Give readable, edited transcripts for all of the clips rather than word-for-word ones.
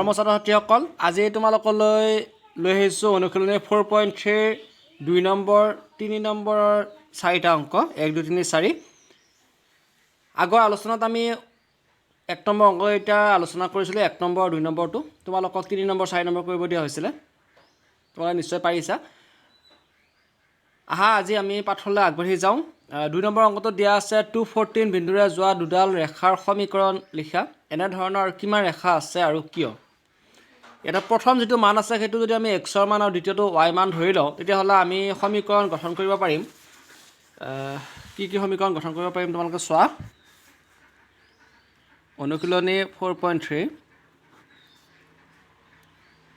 মৰমৰ ছাত্ৰ ছাত্ৰীসকল, আজি তোমালোকলৈ লৈ আহিছোঁ অনুশীলনী 4.3ৰ 2 নম্বৰ, 3 নম্বৰৰ চাৰিটা অংক, 1, 2, 3, 4। আগৰ আলোচনাত আমি 1 নম্বৰ অংককেইটা আলোচনা কৰিছিলোঁ, 1 নম্বৰ, 2 নম্বৰটো। তোমালোকক 3 নম্বৰ, 4 নম্বৰ কৰিব দিয়া হৈছিলে, তোমালোকে নিশ্চয় পাৰিছা। আহা, আজি আমি পাঠলৈ আগবাঢ়ি যাওঁ। 2 নম্বৰ অংকটোত দিয়া আছে, 2, 14 বিন্দুৰে যোৱা দুডাল ৰেখাৰ সমীকৰণ লিখা। এনেধৰণৰ কিমান ৰেখা আছে আৰু কিয়? ইয়াতে প্ৰথম যিটো মান আছে, সেইটো যদি আমি এক্সৰ মান আৰু দ্বিতীয়টো why মান ধৰি লওঁ, তেতিয়াহ'লে আমি সমীকৰণ গঠন কৰিব পাৰিম। কি কি সমীকৰণ গঠন কৰিব পাৰিম তোমালোকে চোৱা। অনুশীলনী 4.3,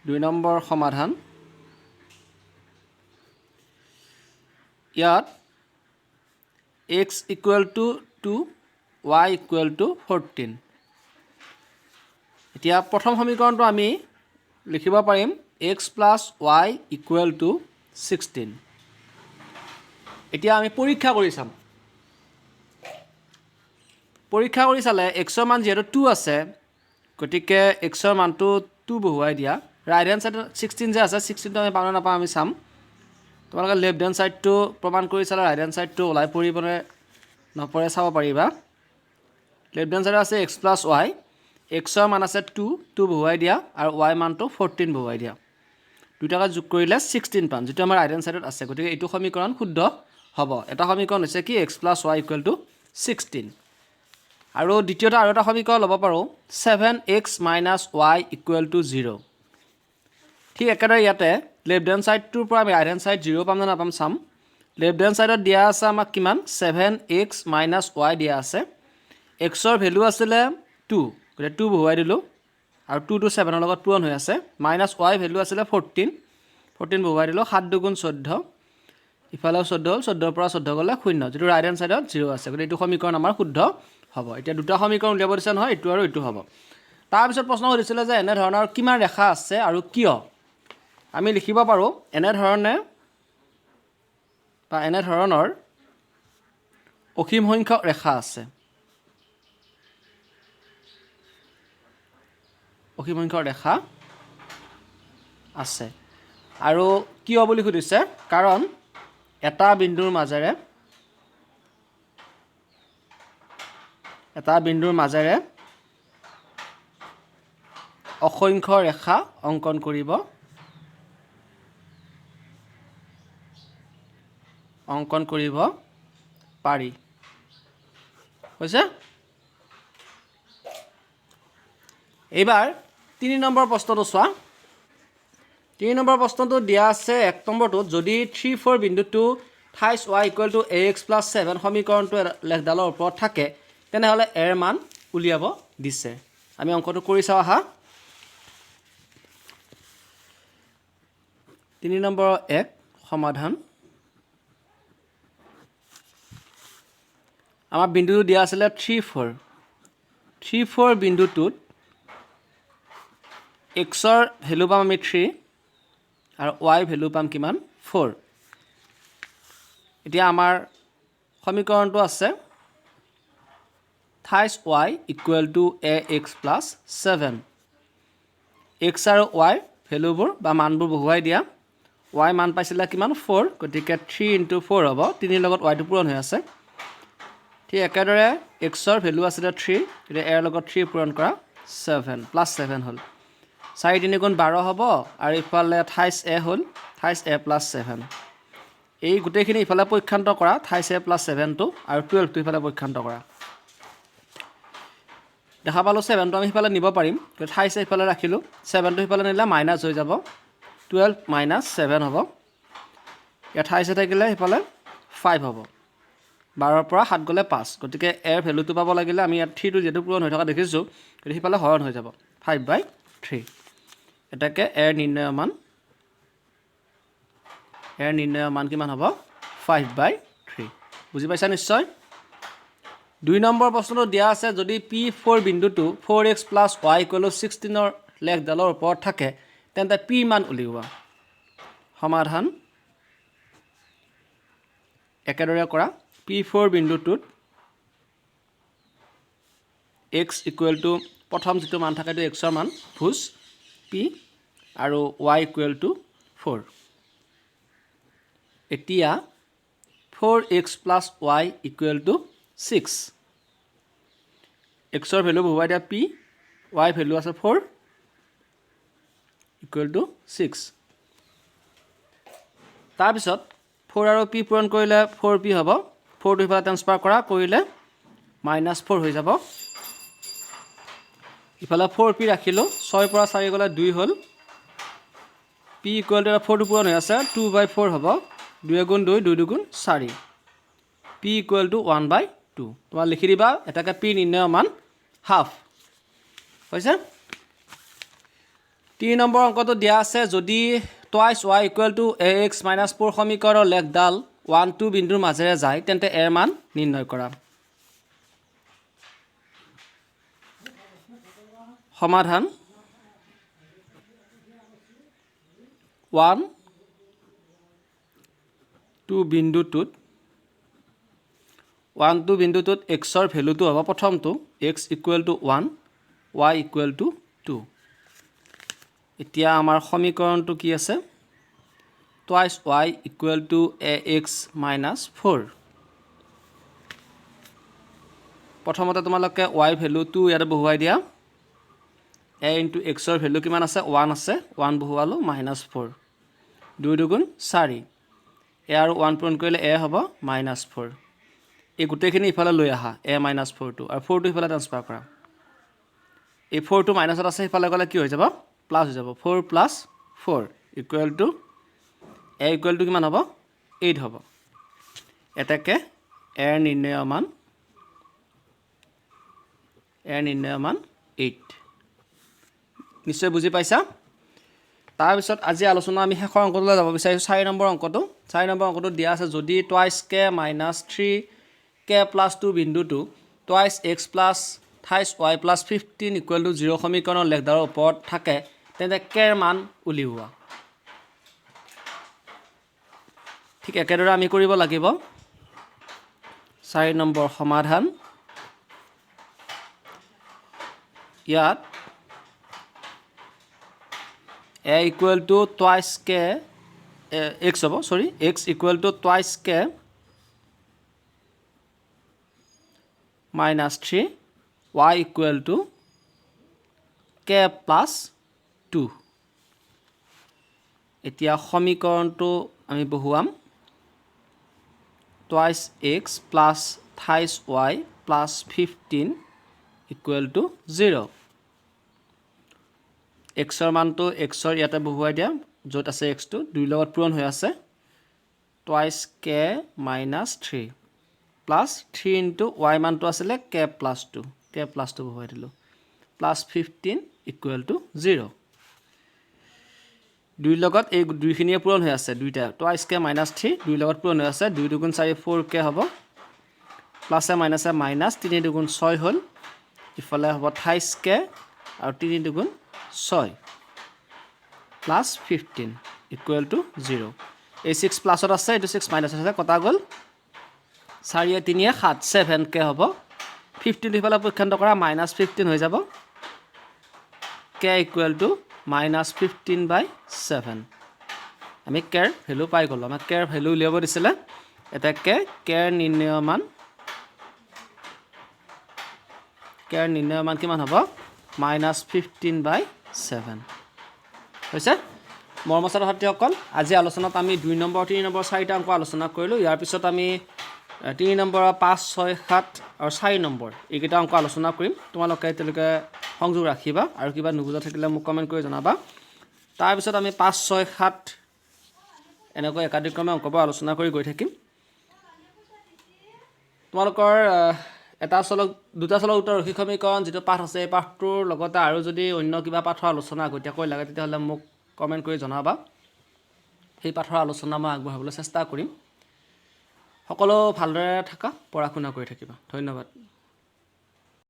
2 নম্বৰ সমাধান। ইয়াত x equal to 2, y equal to 14। এতিয়া প্ৰথম সমীকৰণটো আমি লিখিব পাৰিম x plus y equal to 16। এতিয়া আমি পৰীক্ষা কৰি চাম। পৰীক্ষা কৰি চালে এক্সৰ মান যিহেতু 2 আছে, গতিকে এক্সৰ মানটো 2 বহুৱাই দিয়া। ৰাইট হেণ্ড ছাইডত 16 যে আছে, 16টো আমি পাওঁ নে নাপাওঁ আমি চাম। তোমালোকে লেফ্ট হেণ্ড ছাইডটো প্ৰমাণ কৰি চালে ৰাইট হেণ্ড ছাইডটো ওলাই পৰিবনে নপৰে চাব পাৰিবা। লেফ্ট হেণ্ড ছাইডত আছে এক্স প্লাছ why, এক্সৰ মান আছে 2, 2 বহুৱাই দিয়া আৰু why মানটো 14 বহুৱাই দিয়া। দুটাকে যোগ কৰিলে 16 পাম, যিটো আমাৰ ৰাইট হেণ্ড ছাইডত আছে। গতিকে এইটো সমীকৰণ শুদ্ধ হ'ব। এটা সমীকৰণ হৈছে কি? X plus y equal to 16। আৰু দ্বিতীয়তে আৰু এটা সমীকৰণ ল'ব পাৰোঁ, 7 x minus y equal to 0। ঠিক একেদৰে ইয়াতে লেফ্ট হেণ্ড ছাইডটোৰ পৰা আমি ৰাইট হেণ্ড ছাইড জিৰ' পাম নে নাপাম চাম। লেফ্ট হেণ্ড ছাইডত দিয়া আছে আমাক কিমান? 7 এক্স মাইনাছ why দিয়া আছে। এক্সৰ ভেলু আছিলে 2, গতিকে 2 বহুৱাই দিলোঁ আৰু 2টো 7ৰ লগত পূৰণ হৈ আছে। মাইনাছ why ভেলু আছিলে 14, 14 বহুৱাই দিলোঁ। 7 দুগুণ 14, ইফালেও 14 হ'ল, 14ৰ পৰা 14 গ'লে শূন্য, যিটো ৰাইট হেণ্ড ছাইডত জিৰ' আছে। গতিকে এইটো সমীকৰণ আমাৰ শুদ্ধ হ'ব। এতিয়া দুটা সমীকৰণ উলিয়াব দিছে নহয়, এইটো আৰু এইটো হ'ব। তাৰপিছত প্ৰশ্ন সুধিছিলে যে এনেধৰণৰ কিমান ৰেখা আছে আৰু কিয়? আমি লিখিব পাৰোঁ, এনেধৰণে বা এনেধৰণৰ অসীম সংখ্যক ৰেখা আছে। অসীম সংখ্যক ৰেখা আছে আৰু কিয় বুলি সুধিছে, কাৰণ এটা বিন্দুৰ মাজেৰে অসংখ্য ৰেখা অংকন কৰিব পাৰি। হৈছে। এইবাৰ 3 নম্বৰ প্ৰশ্নটো চোৱা। 3 নম্বৰ প্ৰশ্নটো দিয়া আছে 1 নম্বৰটোত, যদি 3, 4 বিন্দুটো thrice y equal to a x plus 7 সমীকৰণটো লেখডালৰ ওপৰত থাকে, তেনেহ'লে এৰ মান উলিয়াব দিছে। আমি অংকটো কৰি চাওঁ আহা। 3 নম্বৰৰ 1 সমাধান। আমাৰ বিন্দুটো দিয়া আছিলে 3, 4। 3, 4 বিন্দুটোত এক্সৰ ভেলু পাম আমি 3 আৰু why ভেলু পাম কিমান? 4। এতিয়া আমাৰ সমীকৰণটো আছে thrice y equal to a x plus 7। X আৰু why ভেলুবোৰ বা মানবোৰ বহুৱাই দিয়া। Why মান পাইছিলে কিমান? 4। গতিকে 3 ইণ্টু 4 হ'ব, তিনিৰ লগত ৱাইটো পূৰণ হৈ আছে। ঠিক একেদৰে এক্সৰ ভেলু আছিলে 3, গতিকে এৰ লগত 3 পূৰণ কৰা, 7 প্লাছ 7 হ'ল। 4 তিনি গুণ 12 হ'ব আৰু ইফালে থাইছ এ হ'ল, থাইছ এ প্লাছ 7। এই গোটেইখিনি ইফালে পক্ষান্ত কৰা, থাইছ এ প্লাছ 7টো আৰু 12টো ইফালে পক্ষান্ত কৰা। দেখা পালোঁ 7টো আমি সিফালে নিব পাৰিম, গতিকে থাইছ এ ইফালে ৰাখিলোঁ, 7টো সিফালে নিলে মাইনাছ হৈ যাব, 12 মাইনাছ 7 হ'ব। ইয়াত থাইছ এ থাকিলে সিফালে 5 হ'ব। 12ৰ পৰা 7 গ'লে 5, গতিকে এৰ ভেলুটো পাব লাগিলে আমি ইয়াত 3টো যিহেতু পূৰণ হৈ থকা দেখিছোঁ, গতিকে সিফালে হৰণ হৈ যাব, 5/3। এটাকে এৰ নিৰ্ণয় মান কিমান হ'ব? 5/3। বুজি পাইছা নিশ্চয়। 2 নম্বৰ প্ৰশ্নটো দিয়া আছে, যদি পি ফ'ৰ বিন্দুটো 4 x plus y equal to 16ৰ লেখডালৰ ওপৰত থাকে, তেন্তে পি মান উলিওৱা। সমাধান একেদৰে কৰা। পি ফ'ৰ বিন্দুটোত এক্স ইকুৱেল টু প্ৰথম যিটো মান থাকে এইটো এক্সৰ মান ভুজ। পি আৰু ৱাই ইকুৱেল টু ফ'ৰ। এতিয়া four x plus y equal to six। এক্সৰ ভেলু বহুৱাই দিয়া পি, why ভেলু আছে ফ'ৰ, ইকুৱেল টু ছিক্স। তাৰপিছত ফ'ৰ আৰু পি পূৰণ কৰিলে ফ'ৰ পি হ'ব। ফ'ৰটো সিফালে ট্ৰেন্সফাৰ কৰা, কৰিলে মাইনাছ ফ'ৰ হৈ যাব। ইফালে ফ'ৰ পি ৰাখিলোঁ, ছয়ৰ পৰা চাৰি গ'লে দুই হ'ল। পি ইকুৱেল টু, ফ'ৰটো পূৰণ হৈ আছে, টু বাই ফ'ৰ হ'ব। দুই এগুণ দুই, দুই দুগুণ চাৰি। P equal to one by two। তোমাৰ লিখি দিবা এটাকে, পি নিৰ্ণয় মান হাফ হৈছে। 3 নম্বৰ অংকটো দিয়া আছে, যদি twice y equal to a x minus four সমীকৰণৰ লেখডাল ওৱান টু বিন্দুৰ মাজেৰে যায়, তেন্তে এৰ মান নিৰ্ণয় কৰা। সমাধান: 1 2 বিন্দুটোত এক্সৰ ভেলুটো হ'ব প্ৰথমটো x equal to 1, y equal to 2। এতিয়া আমাৰ সমীকৰণটো কি আছে? Twice y equal to a x minus four। প্ৰথমতে তোমালোকে why ভেলু টু ইয়াতে বহুৱাই দিয়া। এ ইনটু এক্সৰ ভেলু কিমান আছে? ওৱান আছে, ওৱান বহুৱালোঁ, মাইনাছ ফ'ৰ, দুই দুগুণ চাৰি। এ আৰু ওৱান পূৰণ কৰিলে এ হ'ব, মাইনাছ ফ'ৰ। এই গোটেইখিনি ইফালে লৈ আহা, এ মাইনাছ ফ'ৰটো আৰু ফ'ৰটো ইফালে ট্ৰান্সফাৰ কৰা। এই ফ'ৰটো মাইনাছত আছে, সিফালে গ'লে কি হৈ যাব? প্লাছ হৈ যাব। Four plus four equal to a equal to কিমান হ'ব? এইট হ'ব। এতেকে এৰ নিৰ্ণয় মান এইট। নিশ্চয় বুজি পাইছা। তাৰপিছত আজি আলোচনা আমি শেষৰ অংকটোলৈ যাব বিচাৰিছোঁ, 4 নম্বৰ অংকটো। 4 নম্বৰ অংকটোত দিয়া আছে, যদি twice k minus three k plus two বিন্দুটো twice x plus thrice y plus 15 equal to zero সমীকৰণৰ লেখডালৰ ওপৰত থাকে, তেন্তে কেৰ মান উলিওৱা। ঠিক একেদৰে আমি কৰিব লাগিব। 4 নম্বৰ সমাধান। ইয়াত a equal to twice k x হ'ব, sorry, x equal to twice k minus three, y equal to k plus two। এতিয়া সমীকৰণটো আমি বহুৱাম, twice x plus thrice y plus 15 equal to zero। এক্সৰ মানটো এক্সৰ ইয়াতে বহুৱাই দিয়া, য'ত আছে এক্সটো, দুইৰ লগত পূৰণ হৈ আছে। Twice k minus three plus three into y মানটো আছিলে k plus two, k plus two বহুৱাই দিলোঁ, plus 15 equal to zero। দুইৰ লগত এই দুইখিনিয়ে পূৰণ হৈ আছে, দুইটা টুৱাইছ কে মাইনাছ থ্ৰী দুইৰ লগত পূৰণ হৈ আছে। দুই দুগুণ চাৰি, ফ'ৰ কে হ'ব। প্লাছে মাইনাছে মাইনাছ, তিনি দুগুণ ছয় হ'ল। ইফালে হ'ব থ্ৰাইছ কে আৰু তিনি দুগুণ ছয়, plus 15 equal to zero। এই ছিক্স প্লাছত আছে, এইটো ছিক্স মাইনাছত আছে, কটা গ'ল। চাৰিয়ে তিনিয়ে সাত, ছেভেন কে হ'ব। 15 ইফালে পক্ষান্ত কৰা, মাইনাছ 15 হৈ যাব। K equal to minus 15 by seven। আমি কেৰ ভেলু পাই গ'লোঁ। আমাক কেৰ ভেলু উলিয়াব দিছিলে। এতিয়া কেৰ নিৰ্ণয় মান কিমান হ'ব? মাইনাছ 15 বাই ছেভেন হৈছে। মৰমৰ ছাত্ৰ ছাত্ৰীসকল, আজি আলোচনাত আমি 2 নম্বৰ, 3 নম্বৰ, চাৰিটা অংক আলোচনা কৰিলোঁ। ইয়াৰ পিছত আমি 3 নম্বৰ, 5, 6, 7 আৰু 4 নম্বৰ এইকেইটা অংক আলোচনা কৰিম। তোমালোকে তেওঁলোকে সংযোগ ৰাখিবা আৰু কিবা নুবুজা থাকিলে মোক কমেণ্ট কৰি জনাবা। তাৰপিছত আমি 5, 6, 7 এনেকৈ একাদিক্ৰমে অংকবোৰ আলোচনা কৰি গৈ থাকিম। তোমালোকৰ এটা চলক, দুটা চলক, দুটা ৰৈখিক সমীকৰণ যিটো পাঠ আছে, এই পাঠটোৰ লগতে আৰু যদি অন্য কিবা পাঠৰ আলোচনা আগতীয়াকৈ লাগে, তেতিয়াহ'লে মোক কমেণ্ট কৰি জনাবা। সেই পাঠৰ আলোচনা মই আগবঢ়াবলৈ চেষ্টা কৰিম। সকলো ভালদৰে থাকা, পঢ়া শুনা কৰি থাকিবা। ধন্যবাদ।